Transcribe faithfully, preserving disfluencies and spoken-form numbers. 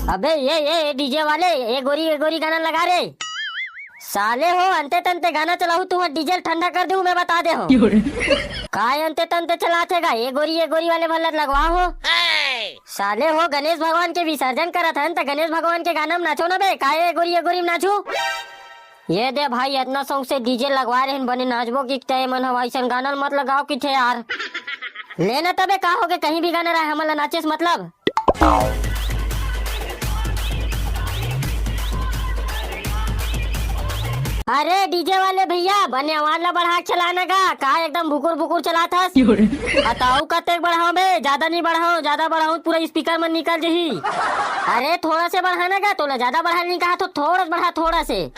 अबे ये ये डीजे वाले, ए गोरी ए गोरी गाना लगा रे। साले हो, अंते तंते गाना चलाहू, तुंहर डीजे ल ठंडा कर देहू, मैं बता दे हो। काय अंते तंते चलाथे गा, ए गोरी ए गोरी वाले भल्लत लगवा हो। साले हो, गणेश भगवान के विसर्जन करत हन त गणेश भगवान के गाना म नाचो ना बे, काय ए गोरी ए गोरी म नाचू? ये दे भाई, अतना शौक से डीजे लगवा रहे हैं, बने नाचबो कि ते मन ह, अइसन गाना ल मत लगाओ कि थे यार। लेना तबे का होगे, कहीं भी गाना रहे, हमन ला नाचे से मतलब। अरे डीजे वाले भैया, बने आवाज ला बढ़ा के चलाना गा, का एकदम भुकुर भुकुर चलात हस? बताओ कतेक बढ़ाओ बे, ज्यादा नहीं बढ़ाओ, ज्यादा बढ़ाओ पूरा स्पीकर में निकल जही। अरे थोड़ा से बढ़ाना गा, तोला ज्यादा बढ़ा नहीं कहा तो थोड़ा से बढ़ा, थोड़ा से।